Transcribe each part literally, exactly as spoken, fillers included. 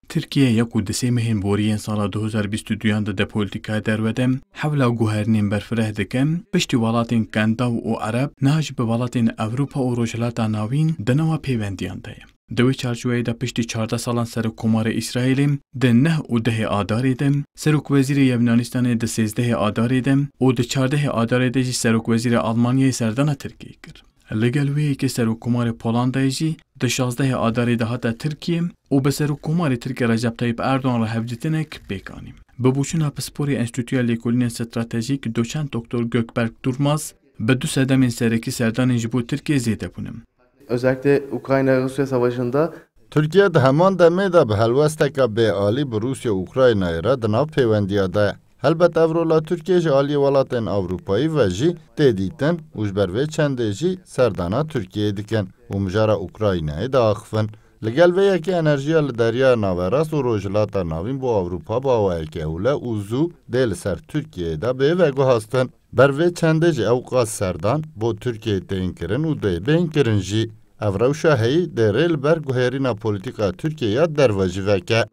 Tirkiye ya ku di sê mehên boriyên sala du hezar bîst û duyan de di polîtîkaya derve de hewla guherînên berfireh dike, piştî welatên Kendaw û Ereb, niha jî bi welatên Ewropa û Rojhilata Navîn di nava pêwendiyan de ye. Di wê çarçoveyê de piştî çardeh salan Serokkomarê Îsraîlê di neh û dehê Adarê de, Serokwezîrê Yevnanistanê di sêzdehê Adarê de û di çardehê Adarê de jî Serokwezîrê Almanyayê serdana Tirkiyeyê kir. Li gel wê yekê Serokkomarê Polandayê jî di şazdehê Adarê de hate Tirkiyê û bi Serokkomarê Tirkiyê Recep Tayyip Erdogan re hevdîtinek pêk anî. Bi boçûna pisporê Enstîtuya Lêkolînên Stratejîk, doçent doktor Gökberk Durmaz, bi du sedemên serekî serdanên ji bo Tirkiyê zêde bûne. Özellikle Ukrayna-Rusya savaşında Tirkiye di heman demê de bi helwesteke bêalî bi Rûsya û Ukraynayê re di nav pêwendiya de ye. Helbet ev rola Tirkiye ji aliyê welatên Ewropayî ve jî tê dîtin û ji ber vê çendê jî serdana Tirkiyeyê dikin û mijara Ukraynayê diaxivin. Li gel vê yekê enerjiya li Derya Naverast û Rojhilata Navîn bo Ewropa bi awayekî ewle û zû dê li ser Tirkiyeyê de bê veguhastin. Ber vê çendê jî ew qas serdan bo Tirkiyeyê tên kirin û dê bên kirin jî. Ev rewşa heyî dê rê li ber guherîna polîtîka Tirkiyeyê ya derve jî veke.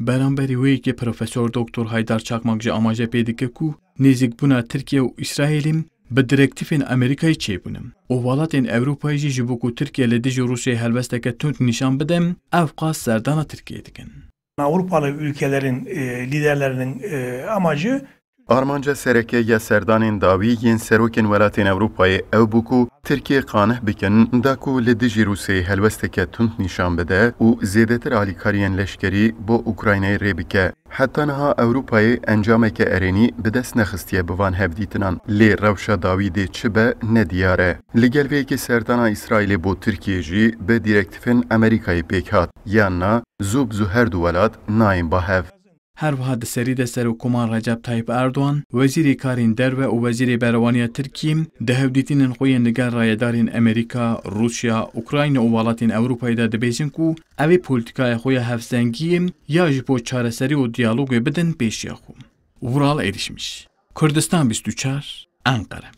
Beramberî wê yekê Profesor Doktor Haydar Çakmak jî amaje pê dike ku nêzîkbûna Tirkiye û Îsraîlê bi direktîfên Amerîkayê çêbûne û welatên Ewropayê jî ji bo ku Tirkiye li dijî Rûsyayê helwesteke tund nîşan bide, ev qas serdana Tirkiyeyê dikin. Avrupalı ülkelerin, e, liderlerinin, e, amacı Armanca sereke ya serdanên dawî yên serokên welatên Ewropayê ew bû ku Tirkiyê qanih bikin da ku li dijî Rûsyayê helwesteke tund nîşan bide û zêdetir alîkariyên leşkerî bo Ukraynayê rê bike. Heta niha Ewropayê encameke erênî bi dest nexistiye bi van hevdîtinan, lê rewşa dawî dê çi be ne diyar e. Li gel vê yekê serdana Îsraîlê bo Tirkiyê jî bi dîrektîfên Amerîkayê pêk hat, yan na zû bi zû her du welat nayên ba hev. Her wiha di serî de Serokkomar Recep Tayyip Erdogan, Wezîrê Karên Derve û Wezîrê Berevaniya Tirkiyê di hevdîtinên xwe yên li gel rayedarên Amerîka, Rûsya, Ukrayna û welatên Ewropayê de dibêjin ku ew ê polîtîkaya xwe ya hevzengiyê ya ji bo çareserî û diyalogê bidin pêşiya xwe. Vural Erişmiş, Kurdistan bîst û çar, Enqere.